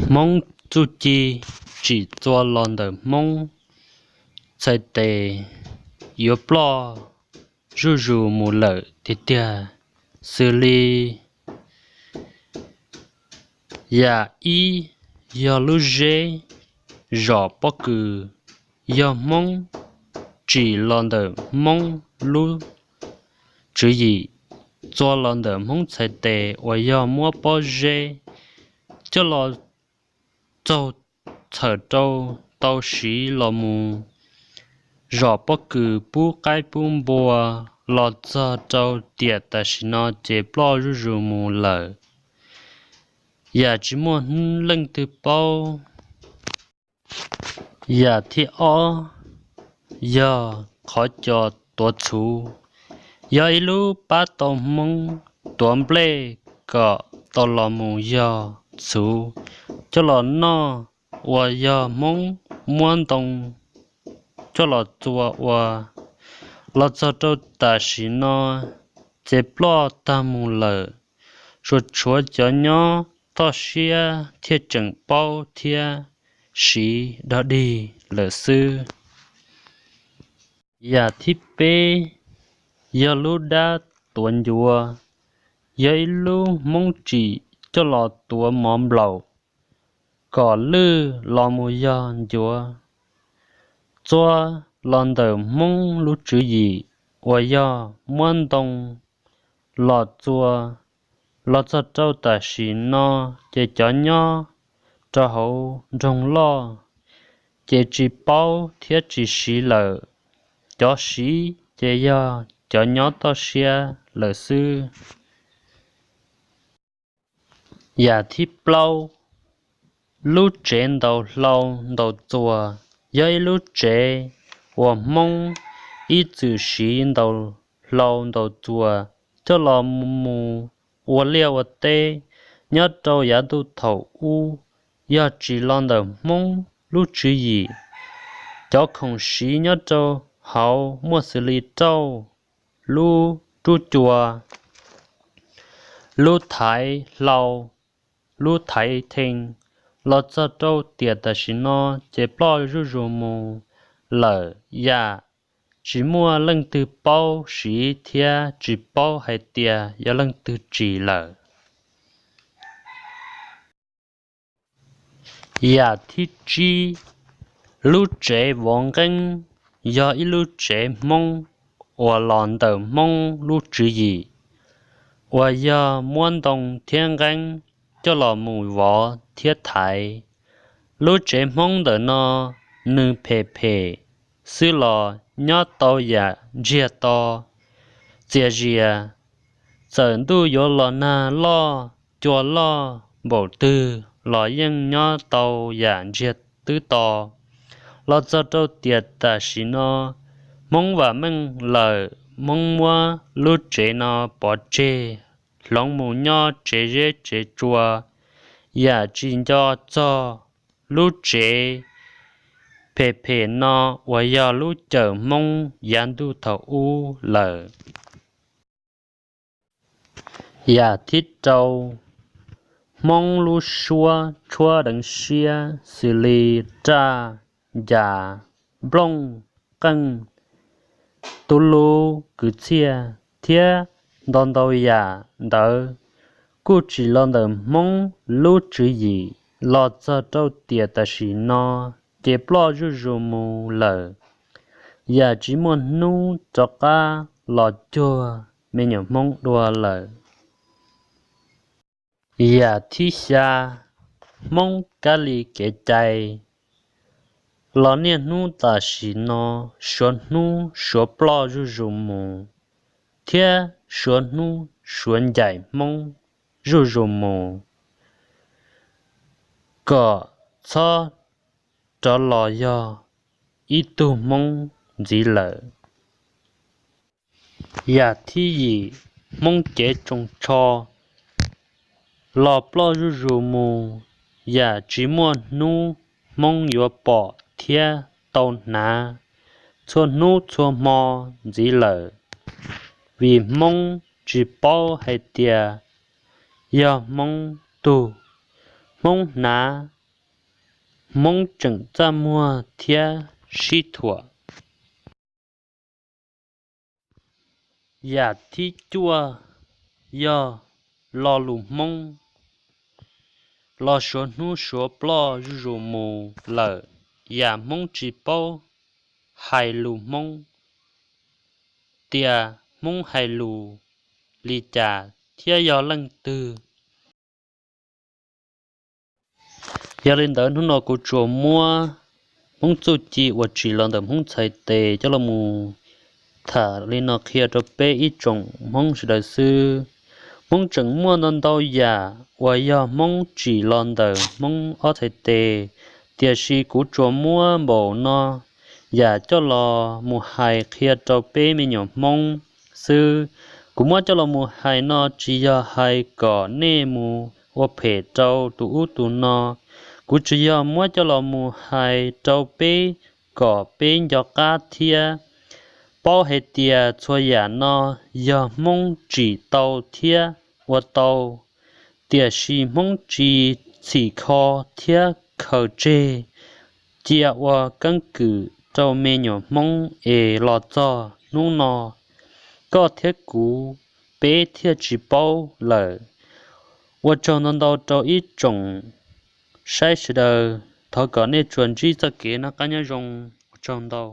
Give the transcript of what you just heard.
Hmoob txuj ci tsim txua los ntawm Hmoob txhais tes yuav ploj zuj zus mus lawm tiag tiag, xws li yam ib yog lub zeb zom pob kws, yog Hmoob tsim los ntawm Hmoob lub tswv yim, txua los ntawm Hmoob txhais tes uas yog muab pob zeb coj los txaug txhawm rau tau siv los mus zom pob kws pub qaib pub npua los txog rau tiam tam sim no ces ploj zuj zus mus lawm, yam tsis muaj leej twg paub. Yam thib ob yog qhov cos tuav txhuv, yog ib lub pab tau Hmoob tuav nplej kom tau los mus yog txhuv, coj los noj, uas yog Hmoob muab ntoo coj los txua ua. Los txog rau tam sim no ces ploj tag mus lawm, tsuas tshuav cov nyob toj siab thiaj tseem paub thiab siv dog dig lawm xwb. Yam thib peb yog lub dab tuav ncuav, yog ib lub Hmoob tsim coj los tuav mov nplaum kom lwj los mus yog ncuav, txua los ntawm Hmoob lub tswv yim uas yog muab ntoo los txua. Los txog rau tam sim no ces cov nyob rau hauv nroog loj ces tsis paub thiab tsis siv lawm, cov siv ces yog cov nyob toj siab lawm xwb. Yam thib plaub, lub tsev ntaus hlau ntaus txuas, yog ib lub tsev uas Hmoob ib txwm siv ntaus hlau ntaus txuas coj los mus ua liaj ua teb nyob rau yav ntuj thaum ub, yog tsim los ntawm Hmoob lub tswv yim. Cov khoom siv nyob rau hauv muaj xws li rauj, lub rub cua, lub thaiv hlau, lub thaiv thee. Los txog rau tiam tam sim no ces ploj zuj zus mus lawm, yam tsis muaj leej twg paub siv thiab tsis paub hais tias yog leej twg tsim lawm. Yam thib tsib, lub tsev vov nqeeb, yog ib lub tsev Hmoob uas los ntawm Hmoob lub tswv yim, uas yog muab ntoo thiab nqeeb coj los mus vov thiab thaiv. Lub tsev Hmoob ntawm no nws phem phem xwb los nyob tau yam ntsiag to txias zias, txawm ntuj yuav los nag loj cua loj npaum twg los yeej nyob tau yam ntsiag twb to. Los txog rau tiam tam sim no, Hmoob vam meej lawm, Hmoob muab lub tsev no pov tseg, hloov mus nyob tsev zeb tsev tsua, yam tsis nco txog lub tsev phem phem no uas yog lub cawm Hmoob yav ntuj thaum ub lawm. Yam thib rau, Hmoob lub suab tshuab deev siab xws li raj, ncas, nplooj, qeej, tub lub, kwv txhiaj thiab ntau ntau yam ntawd kuj tsim los ntawm Hmoob lub tswv yim. Los txog rau tiam tam sim no ces ploj zuj zus mus lawm, yam tsis muaj hnub rov qab los cuag me nyuam Hmoob dua lawm. Yam thib xya, Hmoob kab li kev cai. Los niaj hnub tam sim no, suav hnub suav ploj zuj zus mus, thiab suav hnub suav ncaim Hmoob zuj zus mus, kom txhob rov los yog ib tug Hmoob ntxiv lawm. Yam thib yim, Hmoob cev tsoos tsho los ploj zuj zus mus, yam tsis muaj hnub Hmoob yuav pom thiab tau hnav txhua hnub txhua hmo ntxiv lawm, vim Hmoob tsis paub hais tias yog Hmoob tug. Hmoob hnav Hmoob tseem txaj muag thiab sib thuam. Yam thib cuaj yog lo lus Hmoob. Los suav hnub suav ploj zuj zus mus lawm, yam Hmoob tsis paub hais lus Hmoob, tias Hmoob hais lus li cas thiab yog leej twg. Yog li ntawd hnub no kuv tsuas muab Hmoob txuj ci uas tsim los ntawm Hmoob txhais tes coj los mus tham li no qhia rau peb ib tsoom Hmoob sawv daws xwb. Hmoob tseem muaj ntau ntau yam uas yog Hmoob tsim los ntawm Hmoob ob txhais tes, tiam sis kuv tsuas muab npaum no yam coj los mus hais qhia rau peb me nyuam Hmoob xwb. Kuv muab coj los mus hais no tsis yog hais kom nej mus ua phem rau tus ub tus no. Kuv tsuas yog muab coj los mus hais rau peb kom peb nco qab thiab paub hais tias txhua yam no yog Hmoob tsim tau thiab ua tau, tiam sis Hmoob tsis txhim kho thiab khaws tseg, cia ua keeb kwm rau me nyuam Hmoob es los txog hnub no koj thiab kuv peb thiaj tsis paub lawm. Ua tsaug ntau ntau rau ib tsoom saib sawv daws, thov kom nej tsuas ntsib txoj kev noj qab nyob zoo, ua tsaug ntau.